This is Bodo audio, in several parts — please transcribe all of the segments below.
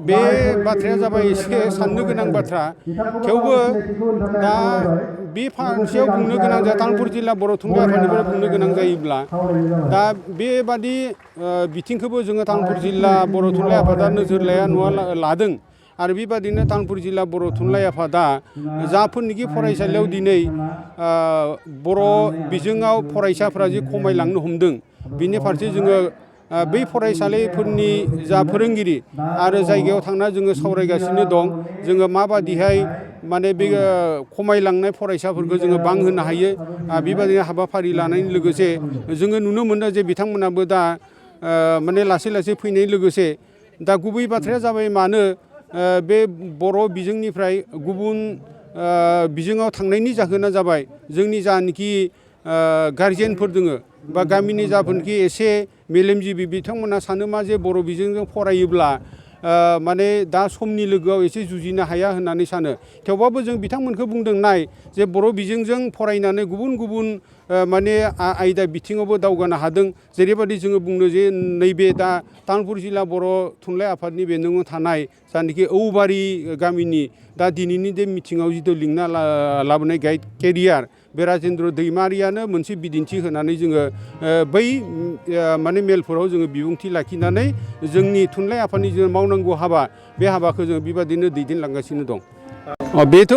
बे बाथ्राया जाबाय एसे साननो गोनां बाथ्रा थेवबो दा बे फांसेयाव बुंनो गोनां जाया तामुलपुर जिल्ला बर' थुनलाइ आफादनिफ्राय बुंनो गोनां जायोब्ला दा बेबादि बिथिंखौबो जोङो तामुलपुर जिल्ला बर' थुनलाइ आफादा नोजोर लादों आरो बेबादिनो तामुलपुर जिल्ला बर' थुनलाइ आफादा जाफोरनिखि फरायसालियाव दिनै बर' बिजोङाव फरायसाफोरा जि खमायलांनो हमदों बिनि फारसे जोङो बै फरायसालिफोरनि जा फोरोंगिरि आरो जायगायाव थांना जोङो सावरायगासिनो दं जोङो माबादिहाय माने बे खमायलांनाय फरायसाफोरखौ जोङो बांहोनो हायो बेबादिनो हाबाफारि लानायनि लोगोसे जोङो नुनो मोनो जे बिथांमोनाबो दा माने लासै लासै फैनाय लोगोसे दा गुबै बाथ्राया जाबाय मानो बे बर' बिजोंनिफ्राय गुबुन बिजोङाव थांनायनि जाहोना जाबाय जोंनि जानोखि गारजेनफोर दोङो बा गामिनि जाफोरखि एसे मेलेमजिबि बिथांमोना सानो मा जे बर' बिजोंजों फरायोब्ला माने दा समनि लोगोआव एसे जुजिनो हाया होननानै सानो थेवबाबो जों बिथांमोनखौ बुंदों नाय जे बर' बिजोंजों फरायनानै गुबुन गुबुन माने आयदा बिथिङावबो दावगानो हादों जेरैबायदि जोङो बुंनो जे नैबे दा तामुलपुर जिल्ला बर' थुनलाइ आफादनि बेन्दोङाव थानाय जानाखि औबारि गामिनि दा दिनैनि बे मिथिङाव जिथु लिंना लाबोनाय गाइड केरियार बे राजेन्द्र दैमारियानो मोनसे बिदिन्थि होनानै जोङो बै माने मेलफोराव जोङो बिबुंथि लाखिनानै जोंनि थुनलाइ आफादनि जों मावनांगौ हाबा बे हाबाखौ जों बेबादिनो दैदेनलांगासिनो दं बेथ'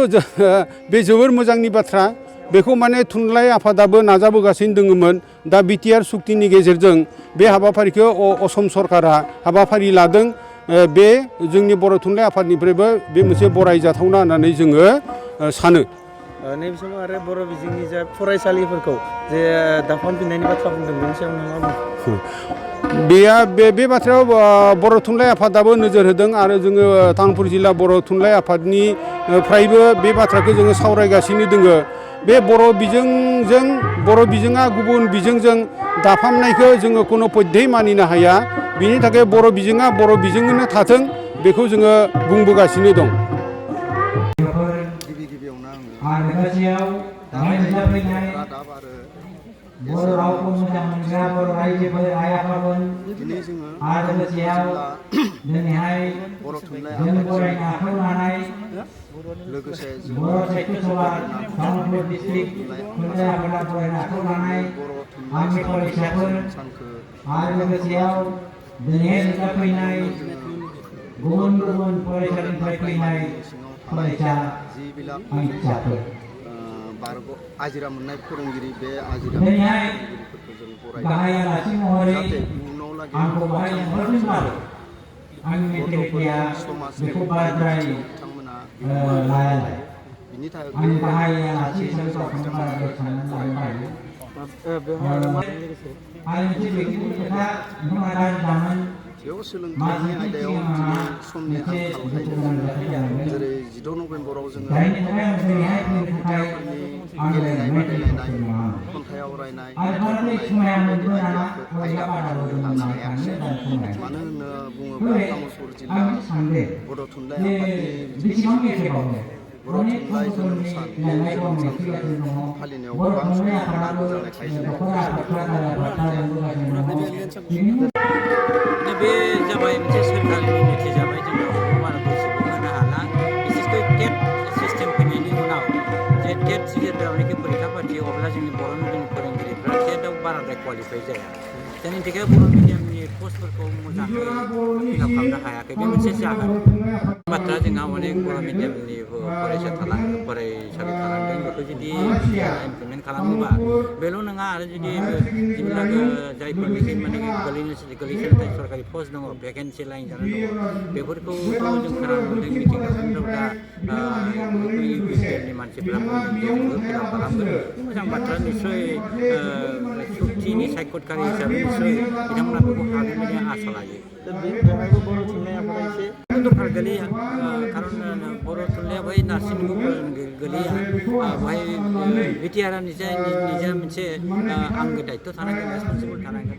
बे जोबोर मोजांनि बाथ्रा बेखौ माने थुनलाइ आफादाबो नाजाबोगासिनो दङमोन दा बिटिआर सुक्तिनि गेजेरजों बे हाबाफारिखौ असम सरकारा हाबाफारि लादों बे जोंनि बर' थुनलाइ आफादनिफ्रायबो बे मोनसे बरायजाथावना होननानै जोङो सानो नैबे समाव आरो बर' बिजोंनि जा फरायसालिफोरखौ जे दाफामफिननायनि बाथ्रा बुंदों बेनि सायाव नोंथाङा बे बाथ्रायाव बर' थुनलाइ आफादाबो नोजोर होदों आरो जोङो तामुलपुर जिल्ला बर' थुनलाइ आफादनिफ्रायबो बे बाथ्राखौ जोङो सावरायगासिनो दोङो बे बर' बिजोङा गुबुन बिजोंजों दाफामनायखौ जोङो खुनु पध्यै मानिनो हाया बिनि थाखाय बर' बिजोङा बर' बिजोंनो थाथों बेखौ जोङो बुंबोगासिनो दं बर' रावखौ मोजां मोनग्रा बर' रायजोफोर आइ आफामोन आरो लोगोसेयाव दिनैहाय जों फरायनो आखायाव लानाय बर' साहित्य सभा तामुलपुर डिस्ट्रिक्ट थुनलाइ आफादा फरायनो आखायाव लानाय आंनि फरायसाफोर आरो लोगोसेयाव दिनैहाय नुजाफैनाय गुबुन गुबुन फरायसालिनिफ्राय फैनाय फरायसा आंनि फिसाफोर आजिरा मोननाय फोरोंगिरि बे आजिरा गाहाय आलासि महरै आंखौ बाहाय लेंहरदोंब्लाबो आंनि मेन्टेलिटिया बेखौ बाराद्राय लायालाय आं गाहाय आलासि हिसाबै गावखौनो बाराद्राय साननानै लानो आरो मोनसे बेखिनि खोथा नोंथाङा रायज्लायनामोन सोलोंथाइनि आयदायाव समनि आंखालखाय जेरै 16 नभेम्बराव जोङो गेलेनाय बादायलायनाय खन्थाइ आवरायनाय आयदाफोरखौ लानो हायाखिसै मानो होनना बुङोब्ला तामुलपुर जिल्ला बर' थुनलाइ आफादनि बर' थुनलाइ जोनोम सान सानखौ फालिनायाव गोबां सम नांगौ जानायखाय बे जाबाय मोनसे सोरखारनि नीति जाबाय जोंनाव बारा गोसोबो होनो हाला बिसेसकै टेट सिस्टेम फैनायनि उनाव जे टेट जेब्लानोखि फरिखा फाथियो अब्ला जोंनि बर' मिडियामनि फोरोंगिरिफ्रा टेटआव बाराद्राय क्वालिफाइ जाया जायनि थाखाय बर' मिडियामनि पस्टफोरखौ मोजाङै फिलाप खालामनो हायाखै बे मोनसे जाहोन बाथ्रा जोंहा अनेक बर' मिडियामनि फरायसालि थालांदों बेखौ जुदि इमप्लिमेन्ट खालामोबा बेल' नङा आरो जुदि जिবিলাক जायफोरनिखि माने गोलैसोनाय सरकारि पस्ट दङ भेकेन्सि लाइन जाना दङ बेफोरखौ जों खोनानो मोन्दों मिथिंगाफोराव दा इउपिपिएलनि मानसिफ्रा बुंदों फिलाप खालामगोन मोजां बाथ्रा निस्सय सुक्तिनि सायख'थारि हिसाबै निस्सय बिथांमोना बेखौ हागोन बायदि आसा लायो बर' थुनलाइ आफादा एसे दरखार गोलैया खारन बर' थुनलाइया बै नार्सिंबो गोलैया बेवहाय बिटिआरआ निजा मोनसे आंगो दायित्व थानांगोन रेसपन्सिबल थानांगोन